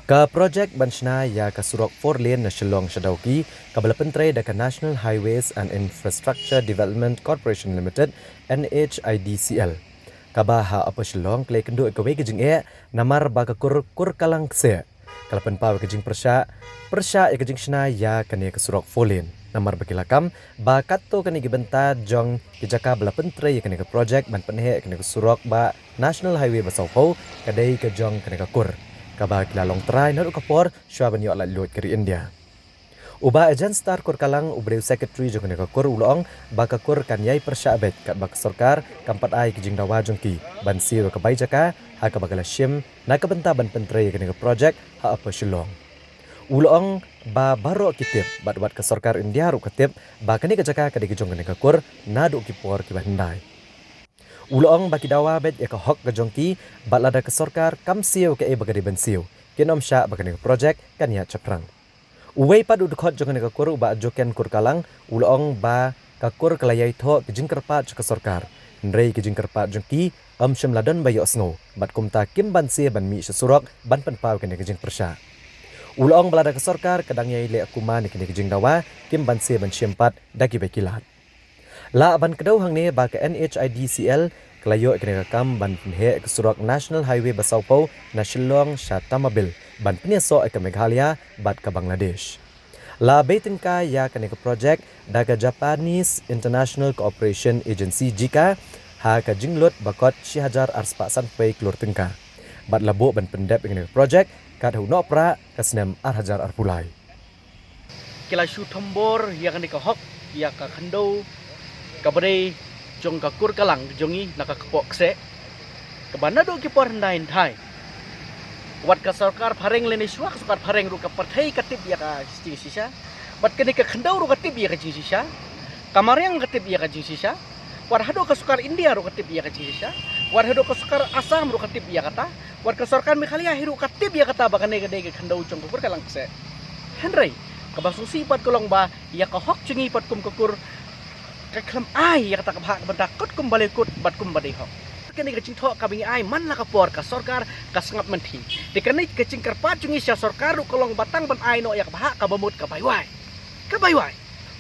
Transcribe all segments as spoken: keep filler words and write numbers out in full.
Ka projek ban shna ïa ka surok four lane na Shillong sha Dawki, kaba la pyntrei da ka National Highways and Infrastructure Development Corporation Limited, N H I D C L, kaba ha Upper Shillong ka la ïakynduh ïa kawei ka jingeh namar ba ka kur Kurkalang Kseh ka la pynpaw ïa ka jingpyrshah, pyrshah ïa ka jingshna ïa kane ka surok four lane. Namar ba ki la kam ba katto katne ki bynta jong ki jaka ba la pyntrei ïa kane ka projek ban pynheh ïa kane ka surok ba National Highway ba sawphew ka dei ka jong kane ka kur, kaba ki la long trai naduh ka por shwa ban ïoh laitluid ka ri India. U Bah Ajan Star Kurkalang, uba dei u secretary jong kane ka kur, u la ong ba ka kur kan ïai pyrshah beit katba ka sorkar kam pat ai ka jingdawa jong ki ban siew ïa ka bai jaka ha kaba ka la shim na ka bynta ban pyntrei ïa kane ka projek ha Upper Shillong. U la ong ba baroh ki tip, bad wat ka sorkar India ruh ka tip, ba kane ka jaka ka dei ka jong kane ka kur naduh ki por kiba hyndai. U la ong ba ki dawa beit ïa ka hok ka jong ki, bad lada ka sorkar kam siew kaei ba ka dei ban siew, kin ym shah ba kane ka projek kan ïaid shaphrang. Uwei pat u dkhot jong kane ka kur, u Bah Joken Kurkalang, u la ong ba ka kur ka la ïai thoh ki jingkyrpad sha ka sorkar, hynrei ki jingkyrpad jong ki ym shym la don ba ïohsngew, bad kumta kim banse ban mih sha surok ban pynpaw kane ka jingpyrshah. U la ong ba lada ka sorkar ka dang ïai leh kumne ïa kane ka jingdawa, kim banse ban shim pat da kiwei ki lad. Lah ban kdew hangne ba ka N H I D C L ka la ïoh ïa kane ka kam ban pynheh ïa ka surok National Highway ba sawphew na Shillong sha Tamabil ban pynïasoh ïa ka Meghalaya bad ka Bangladesh. La bei tyngka ïa kane ka projek da ka Japanese International Cooperation Agency, JICA, ha ka jinglut ba kot shi hajar arspah sanphew klur tyngka. Bad la buh ban pyndep ïa kane ka projek kat ha u Nohprah ka snem ar hajar arphew lai. Ki la shu thombor ïa kane ka hok, ïa ka khyndew kaba dei jong ka Kurkalang jong ngi na ka kpoh Kseh, kaba naduh ki por hyndai hyndai wat ka sorkar phareng lane shwa ka sorkar phareng ruh ka pyrthei ka tip ïa ka jingshisha. Bad kane ka khyndew ruh ka tip ïa ka jingshisha. Ka mariang ka tip ïa ka jingshisha. Wat haduh ka sorkar India ruh ka tip ïa ka jingshisha. Wat haduh ka sorkar Assam ruh ka tip ïa kata. Wat ka sorkar Meghalaya hi ruh ka tip ïa kata ba kane ka dei ka khyndew jong ka Kurkalang Kseh. Hynrei kaba sngewsih pat ka long ba ïa ka hok jong ngi pat kum ka kur ka khlem ai ïa kata ka bhah ka bynta kot kum ba la kut bad kum ba dei hok. Kane ka jingthoh kaba ngi ai man la ka por ka sorkar ka sngap mynthi. Te kane ka jingkyrpad jong ngi sha sorkar ruh ka long ba tang ban ai noh ïa ka bhah kaba mut ka bai wai. Ka bai wai.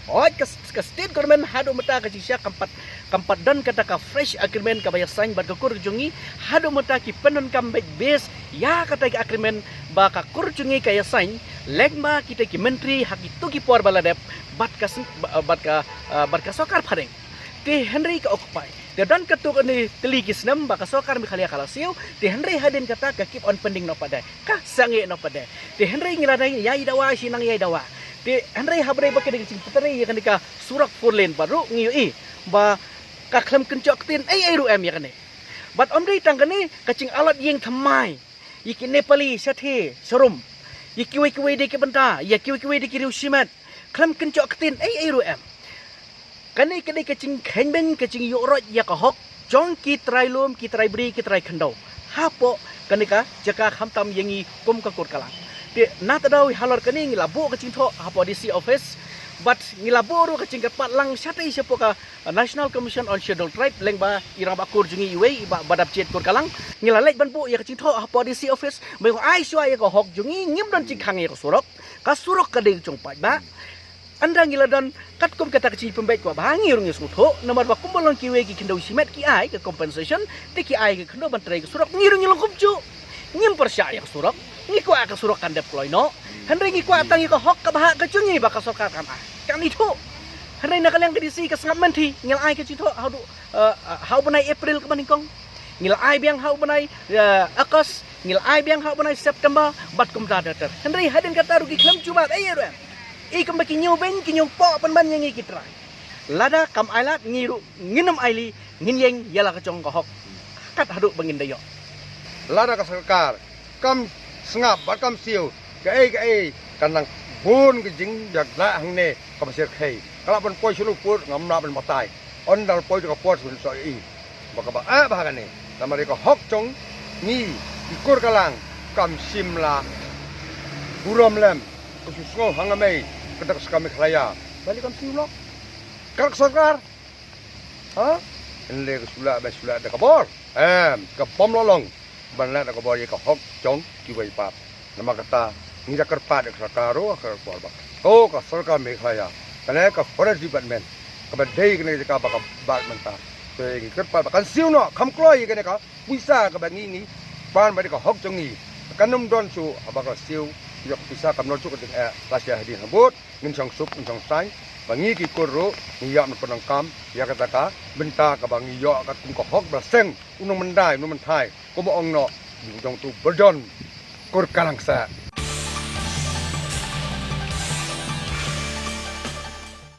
Hooid ka, ka state government haduh mynta ka jingshisha kam pat, kam pat don kata ka fresh agreement kaba ïasain bad ka kur jong ngi. Haduh mynta ki pyndonkam beit base ïa kata ka agreement ba ka kur jong ngi ka ïasain lyngba kita ki myntri ha kito ki por ba la dep bad ka seng-, ba-, bad ka, ah, bad ka sorkar phareng. Te hynrei ka occupy. Te don katto katne tylli ki snem ba ka sorkar Meghalaya ka la siew, te hynrei hadien kata ka keep on pending noh pat de. Ka sangeh noh pat de. Te hynrei ngi la dang ïai dawa shi nang ïai dawa. Te hynrei haba dei ba ka dei ka jingpyntrei ïa kane ka surok four lane bad ruh ngi ïohi ba ka khlem kynjoh ktien ei ei ruh em ïa kane. Bad ym dei tang kane, ka jingalot ïing thymmai ïa ki Nepali shatei sharum, ïa kiwei kiwei de ki bynta, ïa kiwei kiwei de ki riew shimet, khlem kynjoh ktien ei ei ruh em. Kane ka dei ka jingkheiñ beiñ, ka jingïoh roit ïa ka hok jong ki trai lum, ki trai bri, ki trai khyndew hapoh kane ka jaka, khamtam ïa ngi kum ka Kurkalang. Te na ta daw halor kane ngi la buh ka jingthoh hapoh D C office bad ngi la buh ruh ka jingkyrpad lang shatei shapoh ka National Commission on Scheduled Tribe lyngba i rangbah kur jong ngi iwei, i Bah Badapjied Kurkalang. Ngi la leit ban buh ïa ka jingthoh hapoh D C office ba ïoh ai shuwa ïa ka hok jong ngi, ngim don jingkhang ïa ka surok. Ka surok ka dei jong paidbah. Ynda ngi la don katkum kata ka jingpynbeit kwah bha, ngi ruh ngi sngewthuh, namar ba kumba long kiwei ki khyndew shimet ki ai ka compensation, te ki ai ka khyndew ban trei ka surok, ngi ruh ngi long kumjuh. Ngim pyrshah ïa ka surok, ngi kwah ka surok kan dep kloi noh. Hynrei ngi kwah tang ïa ka hok ka bhah ka jong ngi ba ka sorkar kan ai, kan ithuh. Hynrei na ka liang ka D C ka sngap mynthi, ngi la ai ka jingthoh haduh, eh, ha u bnai April kaba nyngkong. Ngi la ai biang ha u bnai, eh, August, ngi la ai biang ha u bnai September, bad kumta ter ter. Hynrei hadien kata ruh ki khlem jubab ei ei ruh em. I kumba ki ñiew beiñ, ki ñiew poh pynban ïa ngi ki trai. Lada kam ai lad, ngi ruh ngin ym ailad, ngin ïeng ïa la ka jong ka hok kat haduh ba ngin da ïoh. Lada ka sorkar kam sngap bad kam siew, kaei kaei kan nang bun ka jingïakhun hangne kaba shyrkhei. Ka lah ban poi sha u pud, ngam lah ban batai. Ynda la poi ka por sha u, i ba kaba ah bha kane. Namar ïa ka hok jong ngi ki Kurkalang kam shym la burom lem. Ka shu sngew hangne mei ka dak skam Meghalaya. Balei kam siew lok? Ka dak sorkar. Ha? Hynrei ka shu lah ba shu lah da ka bor. Em, ka bym lah long ban lah da ka bor ïa ka hok jong kiwei pat. Namar kata ngi da kyrpad ïa ka sorkar ruh, ka sorkar ba, ko ka sorkar Meghalaya, kane ka forest department kaba dei kane ka jaka ba ka bat mynta. Te ngi kyrpad ba kan siew noh kham kloi ïa kane ka pisa kaba ngi ngi pan ba dei ka hok jong ngi. Kan ym don shuh haba ka siew ïa ka pisa, kam don shuh ka ding eh lashai hadien habud. Ngin shong suk ngin shong saiñ ba ngi ki kur ruh ngi ïa mynpyndonkam ïa kata ka bynta kaba ngi ïoh ka kum ka hok ba la seng. U nongmyndai u nongmynthai kumba ong noh, jong tu ba don kur ka lang seh.